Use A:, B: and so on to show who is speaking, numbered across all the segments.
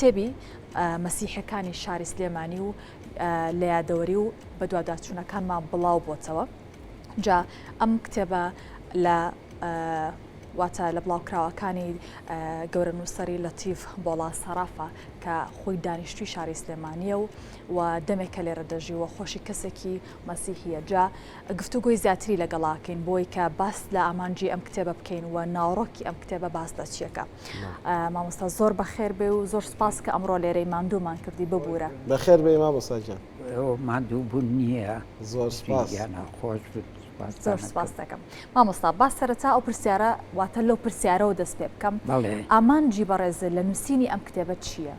A: کتێبی مەسیحەکانی شاری سلێمانی و لە یادەوەری و بەدواداچوونەکانمان بڵاو بۆتەوە. جا ئەم کتێبە لە واتە لە بڵاوکراوەکانی گەورە نووسەری لەتیف بۆڵا سەرافە کە خۆی دانیشتوی شاری سلێمانیە و و دەمێکە لێرە دەژی و خۆشی کەسێکی مەسیحیە جا گفتوگۆی زیاتری لەگەڵاکەین بۆی کە باس لە ئامانجی ئەم کتێبە بکەین و ناوەڕۆکی ئەم کتێبە باس لە چیەکە مامۆستا زۆر بەخێر بێ و زۆر سپاس کە ئەمڕۆ لێرەی ماندوومان کردی ببوورە.
B: بەخێر بێی مامۆستا گیان.
C: ئەوە ماندووبوون نییە.
B: زۆر سپاس.
C: گیانە خۆش بن سپاستان
A: زۆر سپاس دەکەم مامۆستا با سەرەتا ئەو پرسیارە واتە لەو پرسیارەوە دەست پێ بکەم
C: بەڵێ.
A: ئامانجی بەڕێزت لە نووسینی ئەم کتێبە چییە؟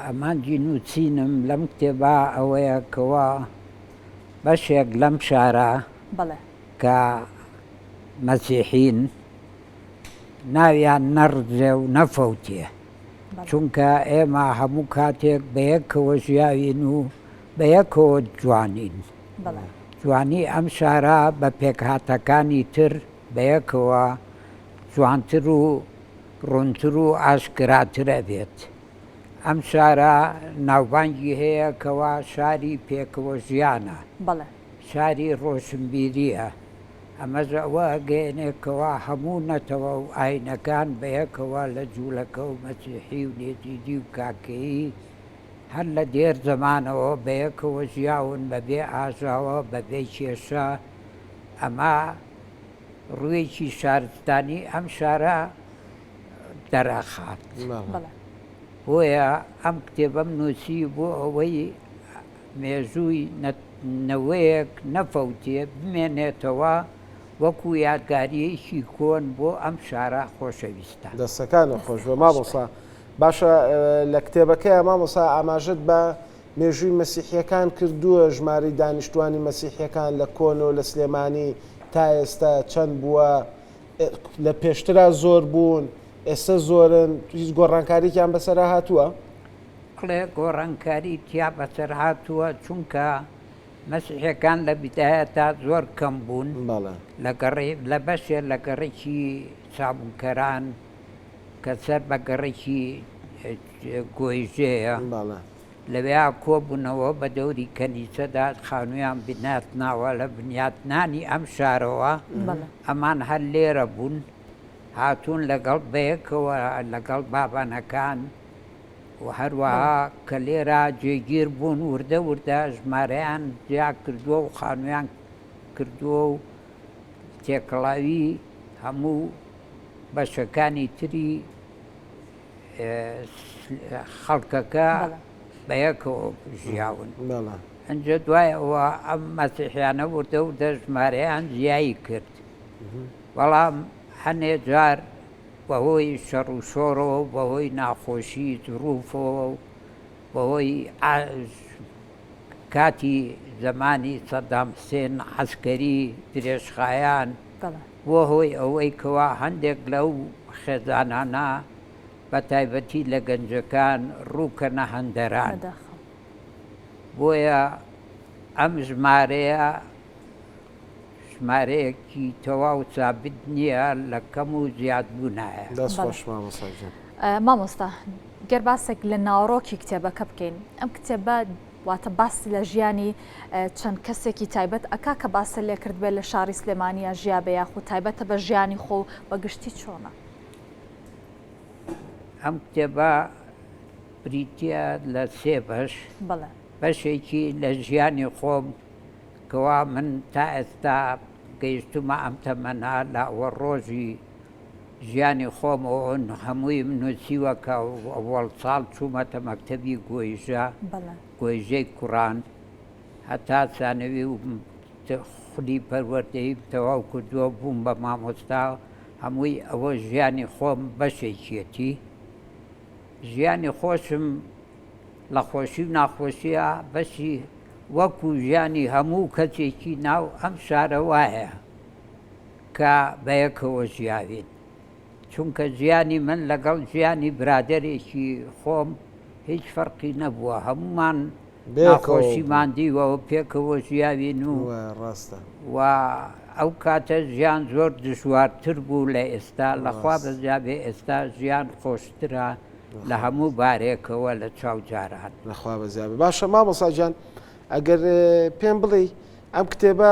C: ئامانجی نووسینم لەم کتێبە ئەوەیە کەوا بەشێک لەم شارە
A: بەڵێ.
C: کە مەسیحین ناویان نەڕزێ و نەفەوتێ چونکە ئێمە هەموو کاتێک بەیەکەوە ژیاوین و بەیەکەوە جوانین. جوانی ئەم شارە بە پێکهاتەکانی تر بەیەکەوە جوانتر و ڕوونتر و ئاشکراتر ئەبێت. ئەم شارە ناوبانگی هەیە کەوا شاری پێکەوە ژیانە. شاری ڕۆشنبیرییە. ئەمەش ئەوە ئەگەیەنێ کەوا هەموو نەتەوە و ئاینەکان بەیەکەوە لە جوولەکە و مەسیحی و نێزیدی و کاکەیی هەر لە دێر زەمانەوە بەیەکەوە ژیاون بەبێ ئاژاوە بەبێ کێشە ئەمە ڕوویەکی شارستانی ئەم شارە دەرئەخات. بۆیە ئەم کتێبەم نووسی بۆ ئەوەی مێژووی نەوەیەک نەفەوتێ، بمێنێتەوە وەکو یادگارییەکی کۆن بۆ ئەم شارە خۆشەویستە.
B: دەستەکانت خۆش بێ مامۆستا. باشە لە کتێبەکەیا مامۆستا ئاماژەت بە مێژووی مەسیحیەکان کردووە ژمارەی دانیشتوانی مەسیحیەکان لە کۆنەوە لە سلێمانی تا ئێستا چەند بووە لە پێشترا زۆر بوون ئێستا زۆرن هیچ گۆڕانکاریکیان بەسەرا هاتووە؟
C: بەڵێ گۆڕانکاری تیا بەسەر هاتووە چونکە مەسیحیەکان لە بیدایەتا زۆر کەم بوون لە گەڕی لە بەشێ لە گەڕەکی سابونکەران کە سەر بە گەڕەکی گۆیژەیە لەوێیا کۆبوونەوە بە دەوری کەنیسەدا خانوویان بنیات ناوە لە بنیاتنانی ئەم شارەوە ئەمان هەر لێرە بوون هاتوون لەگەڵ بەیەکەوە لەگەڵ بابانەکان و هەروەها کە لێرە جێگیر بوون وردە وردە ژمارەیان زیا کردووە و خانوویان کردووە و تێکەڵاوی هەموو بەشەکانی تری خەڵکەکە بەیەکەوە ژیاون. ئەنجا دوای ئەوە ئەم مەسیحیانە وردە وردە ژمارەیان زیایی کرد. بەڵام هەنێ جار بەهۆی شەڕ و شۆڕەوە و بەهۆی ناخۆشی زروفەوە و بەهۆی کاتی زەمانی سەدام حسێن عەسکەری درێژخایان بووە هۆی ئەوەی کەوا هەندێک لەو خێزانانە بە تایبەتی لە گەنجەکان ڕووکەنە هەندەران. بۆیە ئەم ژمارەیە ژمارەیەکی تەواو سابت نییە لە کەم و زیاد بوونایە.
B: دەست خۆش مامۆستا گیان.
A: مامۆستا گەر باسێک لە ناوەڕۆکی کتێبەکە بکەین ئەم کتێبە واتە باس لە ژیانی چەند کەسێکی تایبەت ئەکا کە باسە لێ کردبێ لە شاری سلێمانیا ژیابێ یاخود تایبەتە بە ژیانی خۆ و بە گشتی چۆنە؟
C: ئەم کتێبە بریتییە لە سێ بەش.
A: بەڵێ.
C: بەشێکی لە ژیانی خۆم کەوا من تا ئێستا گەیشتوومە ئەم تەمەنە لە ئەوە ڕۆژی ژیانی خۆمەوە هەموویم نووسیوە کە ئەوەڵ ساڵ چوومەتە مەکتەبی گۆیژە، گۆیژەی کوڕان، هەتا سانەوی و خولی پەروەردەییم تەواو کردووە بووم بە مامۆستا، هەمووی ئەوە ژیانی خۆم بەشێکیەتی. ژیانی خۆشم لە خۆشی و ناخۆشییا بەشی وەکو ژیانی هەموو کەسێکی ناو ئەم شارە وایە کە بەیەکەوە ژیاوین. چونکە ژیانی من لەگەڵ ژیانی برادەرێکی خۆم هیچ فەرقی نەبووە، هەموومان ناخۆشیمان دیوە و پێکەوە ژیاوین و و ئەو کاتە ژیان زۆر دژوارتر بوو لە ئێستا، لە خوا بەزیابێ ئێستا ژیان خۆشترە. لە هەموو بارێکەوە لە چاو جاران.
B: لە خوا بەزیابێ. باشە مامۆستا گیان ئەگەر پێم بڵێی ئەم کتێبە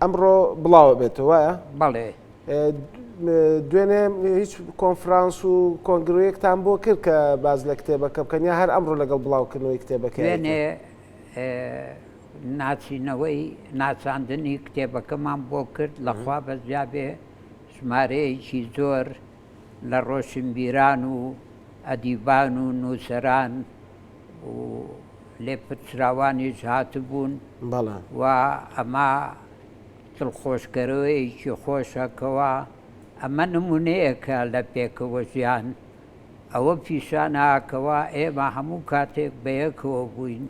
B: ئەمڕۆ بڵاوە بێتەوە وایە؟
C: بەڵێ.
B: دوێنێ هیچ کۆنفرانس و کۆنگرەیەکتان بۆ کرد کە باز لە کتێبەکە بکەن یا هەر ئەمڕۆ لەگەڵ بڵاوکردنەوەی کتێبەکە؟
C: دوێنێ ناسینەوەی ناساندنی کتێبەکەمان بۆ کرد لە خوا بەزیابێ ژمارەیەکی زۆر لە ڕۆشنبیران و ئەدیبان و نووسەران و لێپرسراوانیش هاتبوون و ئەمە دڵخۆشکەرەوەیەکی خۆشە کەوا ئەمە نموونەیەکە لە پێکەوەژیان، ئەوە پیشانە کەوا ئێمە هەموو کاتێک بەیەکەوە بووین،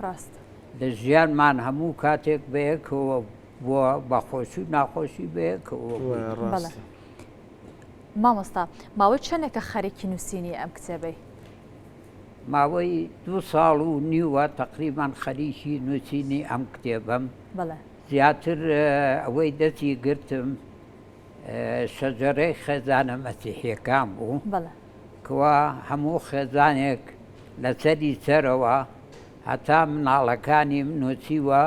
C: لە ژیانمان هەموو کاتێک بەیەکەوە بووە، بە خۆشی و ناخۆشی بەیەکەوە بووین.
A: مامۆستا ماوەی چەندێکە خەریکی نووسینی ئەم کتێبەی؟
C: ماوەی دوو ساڵ و نیوە تەقریبەن خەریکی نووسینی ئەم کتێبەم. زیاتر ئەوەی دەستی گرتم شەجەرەی خێزانە مەسیحیەکان بوو کەوا هەموو خێزانێک لەسەری سەرەوە هەتا مناڵەکانیم نووسیوە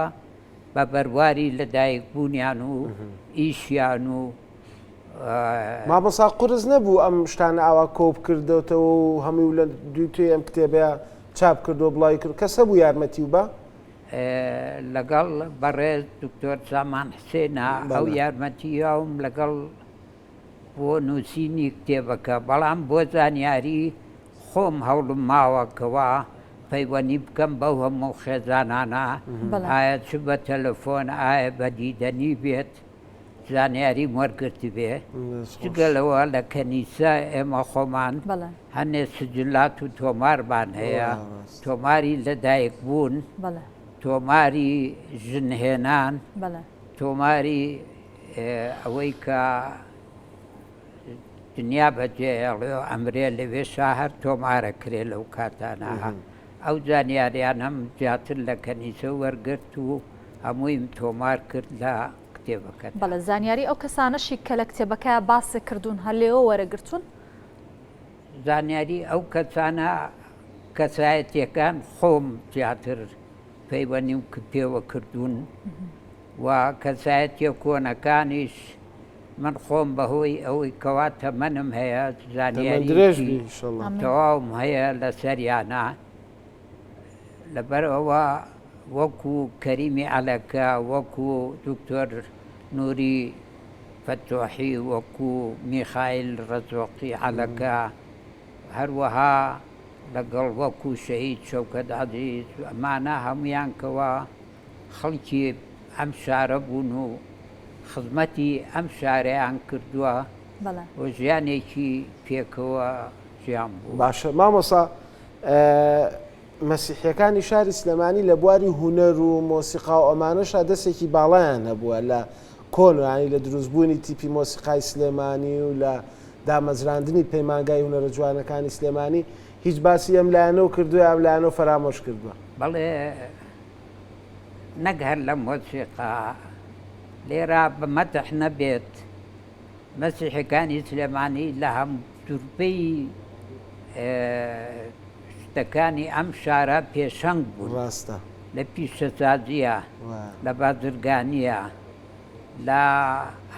C: بە بەرواری لەدایک بوونیان و ئیشیان و
B: مامۆسا قورس نەبوو ئەم شتانە ئاوا کۆ بکردێتەوە و هەمووی لە دوی توێ ئەم کتێبەیە چاپ کردو بڵاوی کرد کەس هەبوو یارمەتی و بە؟
C: لەگەڵ بەڕێز دکتۆر سامان حسێنە ئەو یارمەتی یاوم لەگەڵ بۆ نووسینی کتێبەکە بەڵام بۆ زانیاری خۆم هەوڵم ماوە کەوا پەیوەنی بکەم بەو هەموو خێزانانە ئایا چ بە تەلەفۆن ئایا بە دیدەنی بێت زانیاریم وەرگرتبێ جگە لەوە لە کەنیسە ئێمە خۆمان هەنێ سجلات و تۆمارمان هەیە تۆماری لەدایک بوون تۆماری ژنهێنان تۆماری ئەوەی کە دنیا بەجێهێڵێ و ئەمرێ لەوێشا هەر تۆمارە کرێ لەو کاتانە ئەو زانیاریانەم زیاتر لە کەنیسە وەرگرت و هەموویم تۆمار کرد لە کتێبەکەدا.
A: بەڵێ زانیاری ئەو کەسانەشی کە لە کتێبەکەیا باسی کردوون هەر لێوە وەرەگرتوون؟
C: زانیاری ئەو کەسانە کەسایەتیەکان خۆم زیاتر پەیوەنیم پێوە کردوون و کەسایەتیە کۆنەکانیش من خۆم بەهۆی ئەوەی کەوا تەمەنم هەیە زانیاریی تەواوم هەیە لەسەریانە لەبەر ئەوە وەکو کەریمی عەلەکە، وەکو دکتۆر نوری فەتوحی، وەکو میخایل ڕەزۆقی عەلەکە، هەروەها لەگەڵ وەکو شەهید شەوکەت عەزیز، ئەمانە هەموویان کەوا خەڵکی ئەم شارە بوون و خزمەتی ئەم شارەیان کردووە و ژیانێکی پێکەوە ژیان بووە.
B: باشە مامۆستا مەسیحیەکانی شاری سلێمانی لە بواری هونەر و مۆسیقا و ئەمانەشا دەستێکی باڵایان هەبووە لە کۆن ینی لە دروستبوونی تیپی مۆسیقای سلێمانی و لە دامەزراندنی پەیمانگای هونەرە جوانەکانی سلێمانی هیچ باسی ئەم لایەنەو کردووە ئەم لایەنەو فەرامۆش کردووە؟
C: بەڵێ نەک هەر لە مۆسیقا لێرە بە مەدح نەبێت مەسیحەکانی سلێمانی لە هەموو زوربەی شتەکانی ئەم شارە پێشەنگ بوون.
B: ڕاستە.
C: لە پیشەسازییە، لە بازرگانییە، لە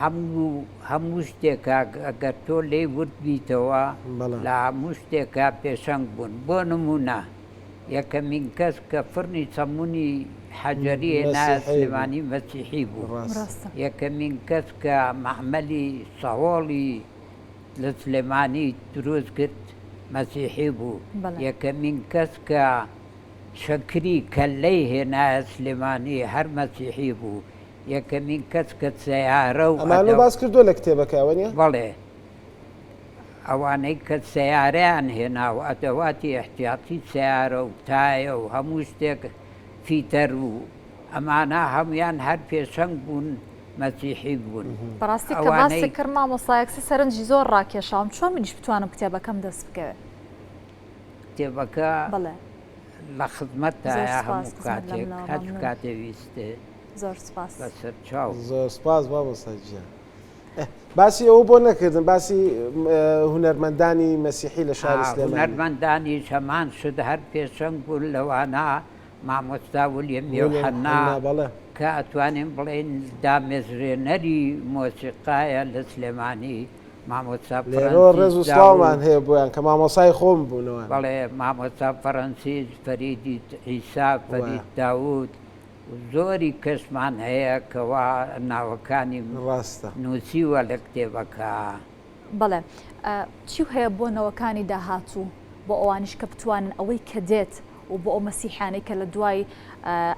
C: هەموو هەموو شتێکا ئەگەر تۆ لێی ورد بیتەوە لە هەموو شتێکا پێشەنگ بوون. بۆ نموونە یەکەمین کەس کە فڕنی سەموونی حەجەری هێنایە سلێمانی مەسیحی بوو. یەکەمین کەس کە مەعمەلی سەهۆڵی لە سلێمانی دروست کرد مەسیحی بوو یەکەمین کەس کە شەکری کەللەی هێنایە سلێمانی هەر مەسیحی بوو یەکەمین کەس کە سەیارە و
B: ئەمانەو باس کردووە لە کتێبەکە ئەوە نیە؟
C: بەڵێ ئەوانەی کە سەیارەیان هێنا و ئەدەواتی ئیحتیاتی سەیارە و تایە و هەموو شتێک فیتەر و ئەمانە هەموویان هەر پێشەنگ بوون مەسیحی بوون.
A: بەڕاستی کە باست کرد مامۆستا یەکسەر سەرنجی زۆر ڕاکێشاوم چۆن منیش بتوانم کتێبەکەم دەست بکەوێت؟
C: کتێبەکە لە خزمەتتایە هەموو کاتێک هەر کاتێ ویستت.
A: زۆر سپاس.
C: بەسەر چاو.
B: زۆر سپاس مامۆستا گیان. باسی ئەوە بۆ نەکردن باسی هونەرمەندانی مەسیحی لە شاری سلێمانی.
C: هونەرمەندانیش هەمان شت هەر پێشەنگ بوون لەوانە مامۆستا ولیەم یۆحەنا کە ئەتوانین بڵێین دامەزرێنەری مۆسیقایە لە سلێمانی مامۆستا
B: لێرەوە ڕێز و سڵاومان هەیە بۆیان کە مامۆسای خۆم بوونەوە.
C: بەڵێ مامۆستا فەرەنسیس فەریدی عیسا فەرید داود زۆری کەسمان هەیە کەوا ناوەکانیم
B: ڕاستە.
C: نووسیوە لە کتێبەکە.
A: بەڵێ چی هەیە بۆ نەوەکانی داهاتوو بۆ ئەوانیش کە بتوانن ئەوەی کە دێت و بۆ ئەو مەسیحیانەی کە لە دوای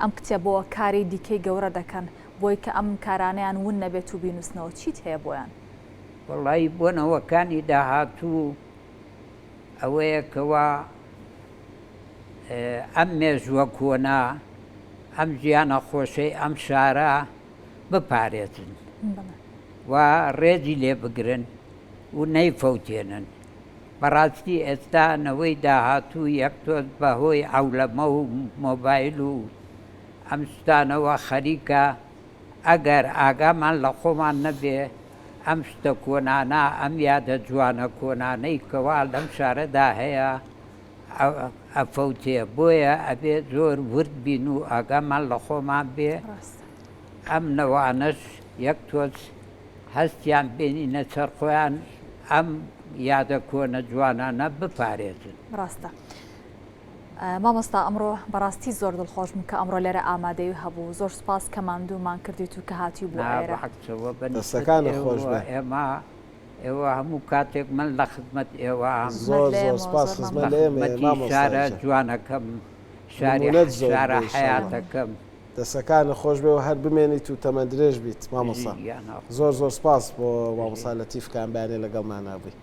A: ئەم کتێبەوە کاری دیکەی گەورە دەکەن بۆی کە ئەم کارانەیان ون نەبێت و بینووسنەوە چیت هەیە بۆیان؟
C: وەڵایی بۆ نەوەکانی داهاتوو ئەوەیە کەوا ئەم مێژووە کۆنە، ئەم ژیانە خۆشەی ئەم شارە بپارێزن و ڕێزی لێ بگرن و نەیفەوتێنن. بەڕاستی ئێستا نەوەی داهاتوو یەک تۆز بە هۆی عەولەمە و مۆبایل و ئەم شتانەوە خەریکە ئەگەر ئاگامان لە خۆمان نەبێ ئەم شتە کۆنانە، ئەم یادە جوانە کۆنانەی کەوا لەم شارەدا هەیە ئەفەوتێ، بۆیە ئەبێ زۆر ورد بین و ئاگامان لە خۆمان بێ، ئەم نەوانەش یەک تۆز هەستیان بێنینە سەر خۆیان ئەم یادە کۆنە جوانانە بپارێزن.
A: ڕاستە مامۆستا ئەمڕۆ بەڕاستی زۆر دڵخۆش بووم کە ئەمڕۆ لێرە ئامادەی هەبوو زۆر سوپاس کە ماندوومان کردیت و کە هاتی بۆ
C: نا
A: ئێرە.
C: بەعەکسەوە بە نیسبەت
B: دەستەکانت خۆش
C: ئێوە
B: بێ.
C: ئێمە ئێوە هەموو کاتێک من لە خزمەت ئێوەم.
A: خزمەت
B: زۆر
A: لە
B: زۆر
A: ئێمەوە
B: سپاس
A: زۆر
B: خزمەت
C: لە
A: مەمنون.
B: لە ئێمەیە
C: خزمەتی
B: مامۆستا
C: شارە
B: گیان.
C: جوانەکەم شاری
B: نمونەت زۆر
C: شارە
B: بێ ئیشەڵا.
C: حەیاتەکەم.
B: دەسەکانت خۆش بێ و هەر بمێنیت و تەمەن درێژ بیت
C: بژی
B: مامۆستا.
C: گیانە.
B: زۆر زۆر سپاس بۆ
C: بژی.
B: مامۆستا لەتیف کە ئەم بەیانیە لەگەڵمانا بووی.